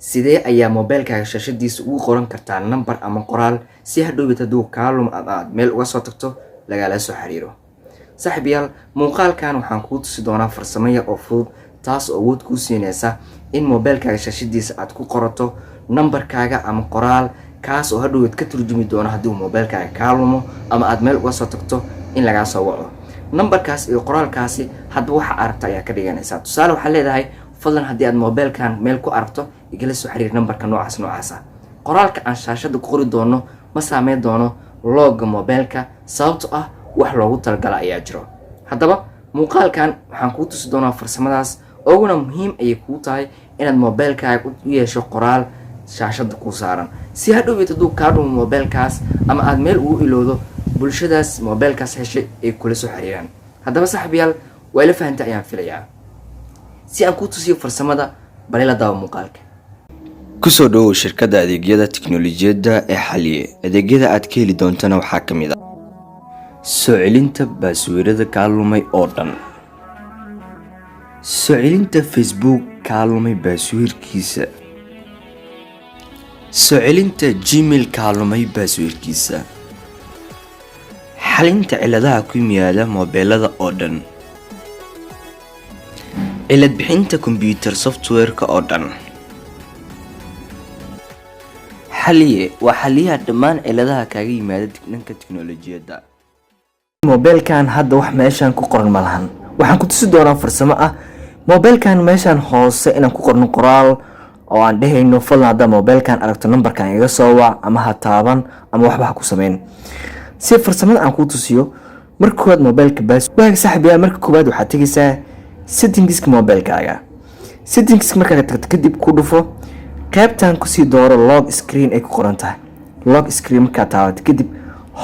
Sidee ayaa mobeelkaaga shaashadiisa ugu qoran kartaa number ama qoraal, si hadhowbit hadduu kaa lumo ama aad meel uga soo tagto lagala soo xiriiro? Saaxiibayaal, muuqaalkan waxaan kuu tusi doonaa farsamo yar oo fudud, taas oo awood kuu siinaysa in mobeelkaaga shaashadiisa aad ku qorato nambarkaaga ama qoraal, kaas oo hadhowed ka turjumi doono haddii uu mobeelkaaga kaa lumo ama aad meel uga soo tagto in lagaa soo waco nambarkaas iyo qoraalkaasi. Hadba waxa aragto ayaa ka dhiganaysaa. Tusaale, waxaad leedahay: "Fadlan, haddii aad mobeelkan meel ku aragto, igala soo xiriir nambarka noocaas noocaasa." Qoraalka aan shaashada ku qori doono ma saameyn doono lock-ga mobeelka, sababto ah wax loogu talagala ayaa jiro. Haddaba muuqaalkan waxaan kuu tusi doonaa farsamadaas, oguna muhiim ayay kuu tahay inaad mobeelkaaga u yeesho qoraal shaashada kuu saaran, si hadhowgeed hadduu kaa dhumo mobeelkaas ama aad meel ugu ilowdo, bulshadaas mobeelkaas heshay ay kula soo xiriiraan. Haddaba saaxiibayaal, waa ila fahantay ayaan filayaa. Si aan kuu tusiyo farsamada, balila daawo muuqaalka. Kusoo dhowow shirkadda adeegyada tiknoolajiyadda ee Xaliye. Adeegyada aad ka heli doontana waxaa ka mid ah soo celinta password-yada kaa lumay oo dhan, soo celinta Facebook kaa lumay password-kiisa, soo celinta Gmail kaa lumay password-kiisa, xalinta ciladaha ku yimaada moobeelada oo dhan, cilad bixinta kombiyuutar software-ka oo dhan. Xaliye waa xaliyaha dhammaan ciladaha kaaga yimaada dhanka tiknoolajiyadda. Mobeelkan hadda wax meeshaan ku qoran ma lahan. Waxaan ku tusi doonaa farsamo ah mobeelkan meeshaan hoose inaan ku qorno qoraal oo aan dhehayno: "Fadlan, haddaa mobeelkan aragto, nambarkan iga soo wac," ama ha taaban ama waxba ha ku sameyn. Si farsamada aan kuu tusiyo, marka koowaad mobeelka baas waaga. Saaxiibayaal, marka koowaad waxaad tegaysaa settingska mobeelkaaga. Settings markaad tagto kadib, ku dhufo qaybtan, kusii dooro lock screen ay ku qoran tahay. Lock screen markaad taabato kadib,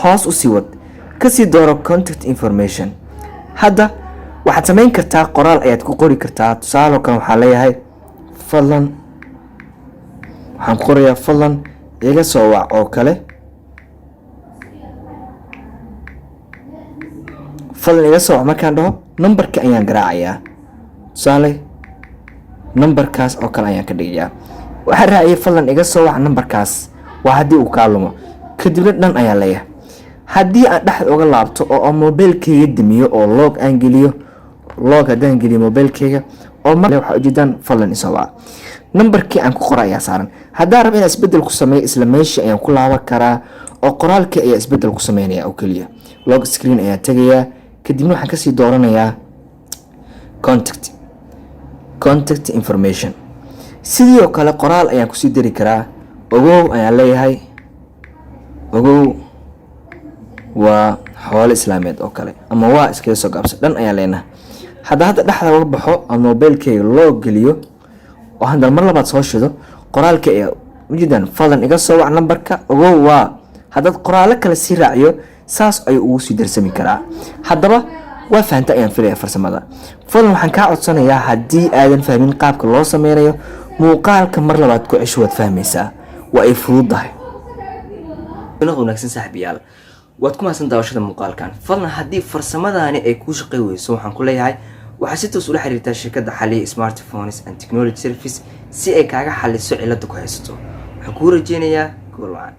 hoos usii wad, kasii dooro contact information. Hadda waxaad samayn kartaa, qoraal ayaad ku qori kartaa. Tusaale kale, waxaa leeyahay "fadlan", waxaan ku qorayaa "fadlan iga soo wac" oo kale. "Fadlan iga soo wac" markaan dhaho, nambarka ayaan garaacayaa. Tusaale, nambarkaas oo kale ayaan ka dhigayaa. Waxaa raaciyay "fadlan iga soo wac nambarkaas", waa haddii uu kaa lumo. Kadibna dhan ayaan leeyahay. Haddii aan dhexda uga laabto oo aan mobeelkayga damiyo oo lock aan geliyo, lock haddaan geliyo mobeelkayga oo mar, waxaa ujeedaan "fadlan isoo wac", nambarkii aan ku qora ayaa saaran. Haddaan rabo inaan isbedel ku sameeyo, isla meeshii ayaan ku laaban karaa oo qoraalkii ayaa isbedel ku sameynaya oo keliya. Lock screen ayaan tegayaa, kadibna waxaan kasii dooranayaa contact information. Sidii oo kale qoraal ayaan kusii dari karaa. "Ogow" ayaan leeyahay, "ogow waa xoolo islaameed" oo kale, ama waa iskaga soo gaabsa. Dhan ayaan leenahay. Hadda dhexda uga baxo aan mobeelkayga loo geliyo oo haddana mar labaad soo shido, qoraalka ayaa ujeedaan: "Fadlan iga soo wac nambarka, ogow waa". Haddaad qoraallo kale sii raaciyo, saas ayuu ugu sii darsami karaa. Haddaba waa fahanta ayaan filaya farsamada. Fadlan, waxaan kaa codsanayaa, haddii aadan fahmin qaabka loo sameynayo, muuqaalka mar labaad ku cesho, waad fahmaysaa, waa ay fududahay. Wanaagsan saaxiibayaal, waad ku mahadsan daawashada muuqaalkan. Fadlan, haddii farsamadaani ay kuu shaqey weyso, waxaan ku leeyahay waxaad si toos ula xiriirtaa shirkadda Xaliye Smartphones and Technology Service si ay kaaga xaliso cilada ku haysato. Waxaan kuu rajeynayaa gool wacan.